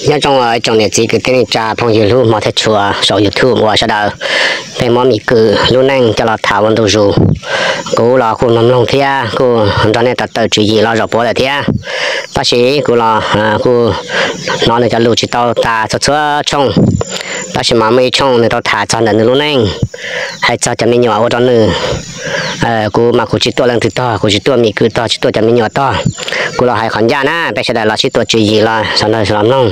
Nyob zoo tsoom niam txiv kwv tij neej tsa phooj ywg hlub hmov thiab tshua saum YouTube uas sawv daws, peb muab Mim Kwm lub neej coj los tham ua ntu zus. Kuv los kuj mloog mloog thiab kuj nrog nej tawm tawm tswv yim los zaum puav lawm thiab. Tab sis kuv los kuj hnov nws cov lus tsis tau tas txhua txhua tshooj, tab sis mas muaj ib tshooj nws tau tham txog ntawm nws lub neej, hais txog cov me nyuam ua rau nws. Kuv mas kuv tsis tuaj leej twg tog, kuv tsis tuaj Mim Kwm tog, tsis tuaj cov me nyuam tog. Kuv los hais qhov ncaj na, peb sawv daws los sib tuav tswv yim los sawv daws los mloog.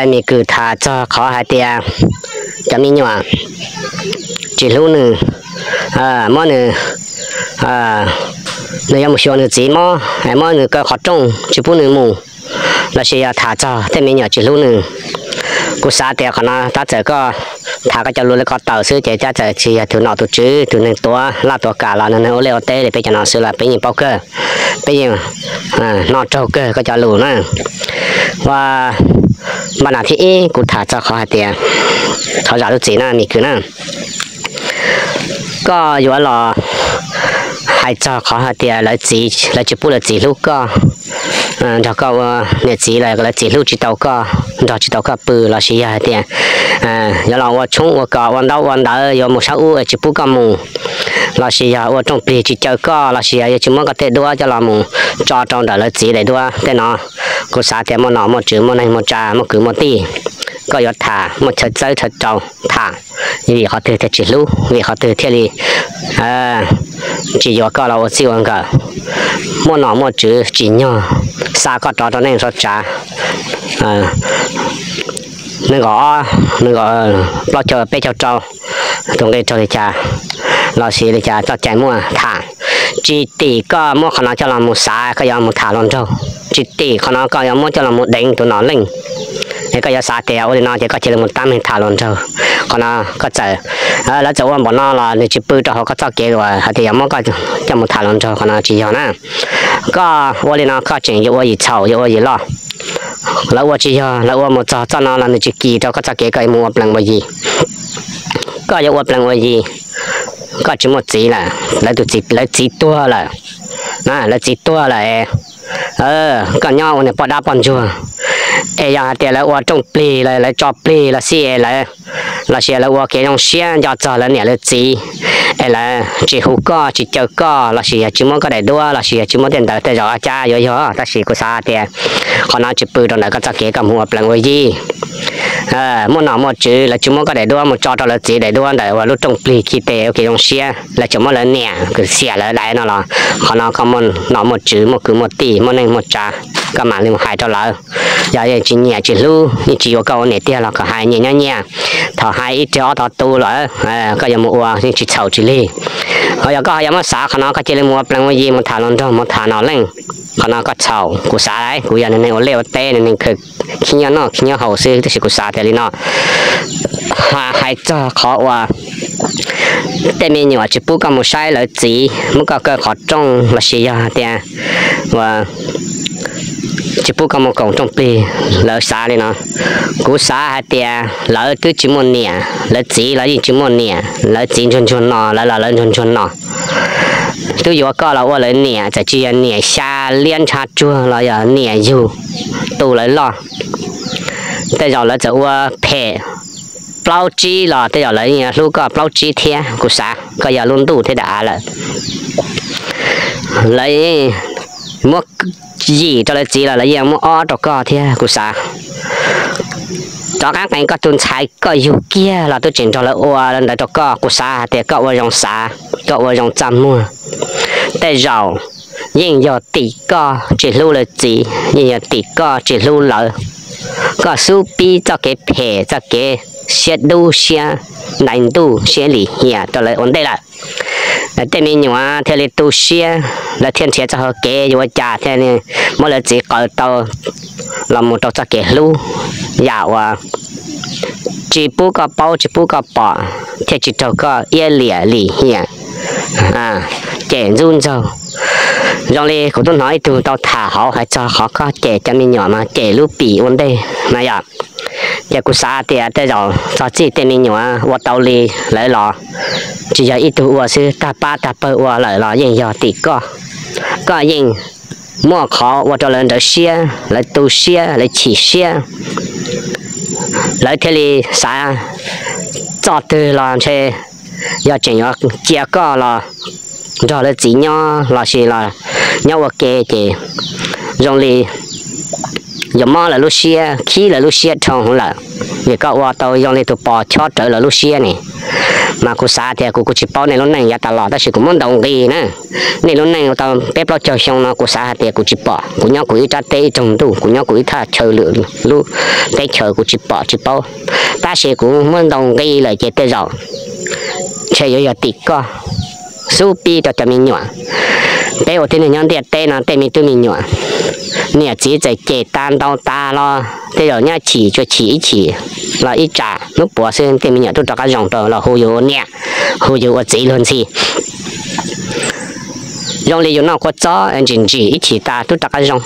Mim Kwm tham txog qhov hais tias cov me nyuam tsis hlub nws, muab nws, nws yuav mus xyuas nws txiv mob, muab nws kaw qhov rooj tsis pub nws mus, lossis yog tham txog tej me nyuam tsis hlub nws. Kuv xav tias qhov no tab txawm koj tham koj cov lus li ko tawm xwb ces tab txawm tsis yog tus nom tus tswv tus neeg tuav laj tuav kam los nws neeg ua liaj ua teb li peb cov no xwb los peb yeej paub kawg, peb yeej hnov raug kawg koj cov lus na. Ua npaj nas thib ib kuv tham txog qhov hais tias, thov zam lub txim na Mim Kwm na, koj yuav los hais txog qhov hais tias lawv txiv, lawv tsis pub lawv txiv hlub koj, nrog koj ua niam txiv lawm lawv txiv hlub tsis tau koj, nrog tsis tau koj pw, lossis yog hais tias yuav los ua tshoob ua kos ua ntaub ua ntawv, yuav mus sab ub tsis pub koj mus, lossis yog ua rooj plig tsis caw koj, lossis yog yuav tsis muab koj tej duab coj los mus tso rau ntawm lawv txiv daim duab tej no. Kuv xav tias muaj nom muaj tswv muaj neeg muaj tsa muaj kwv muaj tij, koj yuav tham muaj chaw txawb chaw rau tham, vim qhov twg thiaj tsis hlub, vim qhov twg thiaj li tsis yuav koj los ua txij ua nkawm. Muaj nom muaj tswv tsim nyog xa koj rov rau neej rau tsav, nees nkaum ob, nees nkaum plaub caug peb caug rau, tus nqi raug li cas, lossis li cas txoj cai muaj tham. Tsis tim koj muab qhov no coj los mus xav koj yuav mus tham hluas nraug, tsis tim qhov no koj yuav muab coj los mus deev tus nom leej, es koj yuav xav tias ua li no ces koj cia li mus tab meeg tham hluas nraug. Qhov no koj txawm, lawv txawm ua npaum no los nws tsis pw rau hauv koj txoj kev uas hais tias yuav muab koj coj mus tham hluas nraug, qhov no tsis yog na. Koj ua li no koj tseem yuav ua yim txhaum yuav ua yim loj. Lawv ua tsis yog, lawv ua mus txog txoj no los nws tsis kis rau koj txoj kev koj yuav mus ua plees ua yi. Koj yuav ua plees ua yi, koj tsis muaj txiv lawm, lawv tus txiv, lawv txiv tuag lawm, lawv txiv tuag lawm, koj nyob ua niag poj dab poj ntsuag. Es yog hais tias lawv ua rooj plig, lawv tso plig los xij es lawv, lossis lawv ua kev zoo siab nco txog lawv niam lawv txiv, es lawv tsis hu koj tsis caw koj lossis yog tsis muab koj daim duab lossis yog tsis muab tej ntawd tej zaum ua cas yuav yog, tab sis kuv xav hais tias qhov no tsis pw rau ntawm koj txoj kev koj mus ua plees ua yi. Muaj nom muaj tswv lawv tsis muab koj daim duab mus tso rau lawv txiv daim duab ntawm uas lub rooj plig khi tes ua kev zoo siab, lawv tseem muab lawv niam kws xiam lawv daim no los qhov no koj muaj nom muaj tswv muaj kwv muaj tij muaj neej muaj tsa, koj mam li mus hais rau lawv. Yog yeej tsis nyiam tsis hlub yeej tsis yuav koj ua niam tiag los kom hais nyias nyob nyias, thaum hais ib rig ob tog tu lawm koj yuav mus ua yeej tsis txhaum tsis lig. Ho yog koj ho yuav muab xav qhov no koj cia li mus ua plees ua yi mus tham hluas nraug mus tham nom leej, qhov no koj txhaum. Kuv xav kuv yog nws neeg ua liaj ua teb nws neeg khwv khib nyob noj khib nyob haus xwb tab sis kuv xav tias li no, hais txog qhov uas tej me nyuam tsis pub koj mus saib lawv txiv, muab koj kaw qhov rooj lossis yog hais tias uas tsis pub koj mus koom rooj plig, lawv xav li no. Kuv xav hais tias lawv twb tsis muaj niam, lawv txiv los yeej tsis muaj niam, lawv txiv ntsuag ntsuag no, lawv los lawv ntsuag ntsuag no. Twb yuav koj los ua lawv niam, txawm tsis yog niam xya liab ntsha tsuag los yog niam yug tu lawv loj, tej zaum lawv txawm ua phem plaub tsib los tej zaum lawv yeej yuav hlub koj plaub tsib thiab. Kuv xav koj yog lub ntuj thiab daim av lawm, lawv muab yim rau lawv txiv los lawv yeej muab ob rau koj thiab. Kuv xav rov qab qees koj tus ntxhais koj yug kiag los twb tseem nrog lawv ua ntawd rau koj. Kuv xav hais tias koj ua zoo xav, koj ua zoo txaj muag, tej zaum yeej yog tim koj tsis hlub lawv txiv, yeej yog tim koj tsis hlub lawv. Koj xub pib txoj kev phem, txoj kev siab dub siab ntais ntuj siab lim hiam rau lawv ua ntej lawm. Tej me nyuam thiaj li tu siab, lawv thiaj nrhiav txoj hau kev yuav ua cas thiaj li muab lawv txiv qaws tau los mus rau txoj kev hlub, yam uas tsis pub koj paub tsis pub koj pom, thiaj tsis raug koj iab liam lim hiam, cem ntxub ntxaug. Zoo li kuv twb hnov ib tug tau tham hauv hais txog qhov koj cem cov me nyuam mas cem lub pim ua ntej na yom. Ces kuv xav tias tej zaum txog txij tej me nyuam ua tau li lawv los tsis yog ib tug ua xwb, tag pab tag pawg ua lawm los yeej yog tim koj. Koj yeej muaj qhov ua rau lawv nrawv siab, lawv tu siab, lawv chim siab, lawv thiaj li xav txoj twg los ntshe yog tseem yuav cia koj los nrog lawv txiv nyob lossis los nyob ua ke ces zoo li yuav mob lawv lub siab, khib lawv lub siab dhau lawm, vim koj ua tau zoo li tus pos chob rawv lawv lub siab ne. Mas kuv xav tias kuv kuv tsis paub nej lub neej yav tas los tab sis kuv muab ntaus nqi na, nej lub neej ua tau peb plaub caug xyoo no kuv xav hais tias kuv tsis pom, kuv nyob kuv ib rab teb ib roog ntuj, kuv nyob kuv ib thaj chaw lwm lub teb chaws kuv tsis pom tsis paub, tab sis kuv muab ntaus nqi lawm ces tej zaum ntshe yuav yog tim koj xub pib rau cov me nyuam. Peb ua tib neeg nyob ntiaj teb no tej me tub me nyuam, niam txiv txawm cem tas ntaus tas los tej zaum nyab chim tsuas chim ib chim los ib tsam hnub puav xwb tej me nyuam twb rov qab zoo rau los hu yus ua niam, hu yus ua txiv luag ntxhi. Zoo li yus noj kua txob ntsim ntsim ib chim tas twb rov qab zoo.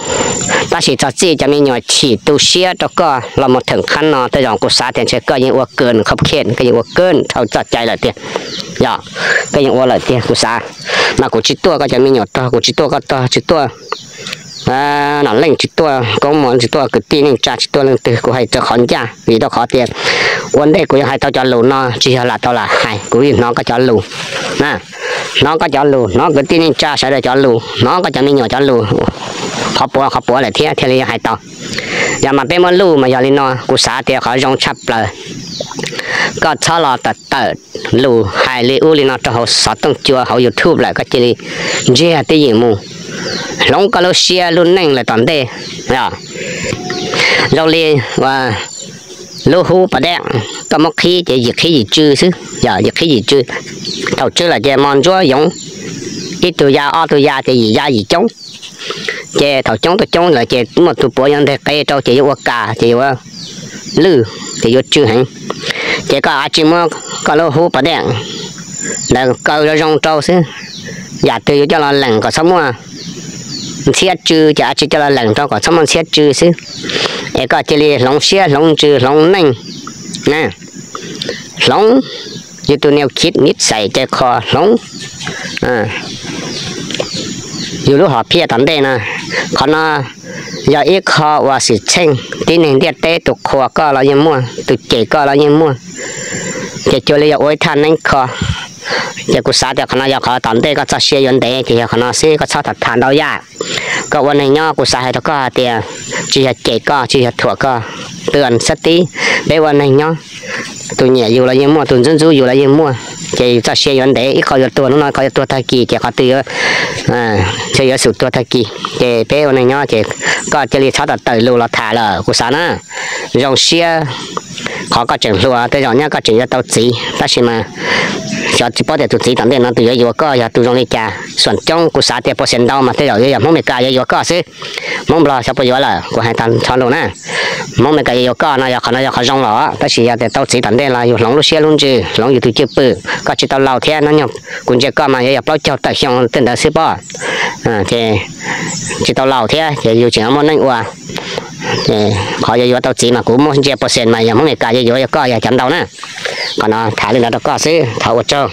Tab sis txog txij cov me nyuam chim tu siab rau koj los mus theem qhab no tej zaum kuv xav tias ntshe koj yeej ua kawg khov khe, koj yeej ua kawg dhau txoj cai lawm tiag. Yog, koj yeej ua lawm tiag kuv xav. Mas kuv tsis tuaj koj cov me nyuam tog, kuv tsis tuaj koj tog, tsis tuaj Nom Leej, tsis tuaj Koob Muas, tsis tuaj kwv tij neej tsa, tsis tuaj leej twg, kuv hais rau qhov ncaj vim rau qhov tias ua ntej kuv yuav hais tau cov lus no tsis yog lam tau lam hais, kuv yeej hnov koj cov lus na, hnov koj cov lus, hnov kwv tij neej tsa sawv daws cov lus, hnov koj cov me nyuam cov lus, qhov puav qhov puav lawm thiab thiaj li yuav hais tau. Yog mas peb muab luj mas yog li no, kuv xav tias qhov zoo tshaj plaws koj txhob los tawm tawm lus hais li ub li no rau hauv xov tooj cua hauv YouTube lawm, koj cia li ntsiag twj ywm mus hloov koj lub siab lub neej lawm tom ntej. Zoo li lub hub pas dej, koj muab qhib ces yim qhib yim tsw xwb, yog yim qhib yim tsw. Thaum tsw lawm ces mos ntsuab yoov, ib tug ya ob tug ya ces yim ya yim coob. Ces thaum coob tuaj coob lawm ces muaj tus puav yuav nteg qe rau ces yuav ua kas ces yuav lwj, ces yuav tsw heev. Ces koj tsis muab koj lub hub pas dej ntawd kaw zoo zoo rau xwb, yam twg yuav coj los leem kom txhob muaj ntxhiab tsw ces tsis coj los leem rau kom txhob muaj ntxhiab tsw xwb. Es koj cia li hloov siab hloov ntsws hloov neej, hloov yus tus niam khiv nib xais cai qho, hloov yus lub hom phiaj tom ntej no. Qhov no yog ib qho uas xwm txheej tib neeg ntiaj teb tus qhuas koj los yeej muaj, tus cem koj los yeej muaj, ces cuag li yog ua ib thaj neeb kho. Ces kuv xav tias qhov no yog qhov tom ntej koj txoj sia yuav ntev ces yog qhov no xwb, koj txhob tham tham ntau yam. Koj ua neeg nyob kuv xav hais rau koj hais tias tsis yog cem koj tsis yog thuam koj, twb xab tib, peb ua neeg nyob, tus nyiam yus los yeej muaj, tus ntxub ntxub yus los yeej muaj, ces yus txoj sia yuav ntev, ib qho yuav tuag hnub no, ib qho yuav tuag tag kis ces qhov twg yuav, ntshe yuav xum tuag tag kis. Ces peb ua neeg nyob ces koj cia li txhob tawm tawm lus los tham lawm kuv xav na. Zoo siab qhov koj tseem hluas, tej zaum nyab koj tseem yuav tau txiv tab sis mas xyov tsis paub tias tus txiv tom ntej no tus yuav yuav koj yog tus zoo li cas. Xuam coob kuv xav tias pua xias ntau mas tej zaum yuav yog Hmoob Mes Kas yuav yuav koj xwb. Hmoob Nplog xyov puas yuav lawm, kuv hais txog lus na. Hmoob Mes Kas yuav yuav koj no yog qhov no yog qhov zoo los tab sis yog tias tau txiv tom ntej los yus hloov lub siab lub ntsws, hloov yus tus cwj pwm, koj tsis tau laus thiab no. Kuv ntsia koj mas yuav yog plaub caug tawm xyoo tej ntawd xwb pob. Ces tsis tau laus thiab ces yus tseem muaj neej ua. Qhov yuav yuav tau txiv mas kuv muab ntsia pua xees mas yog Hmoob Mes Kas yuav yuav koj yog cov ntau na. Qhov no tham li ntawd rau koj xwb, thov ua tsaug.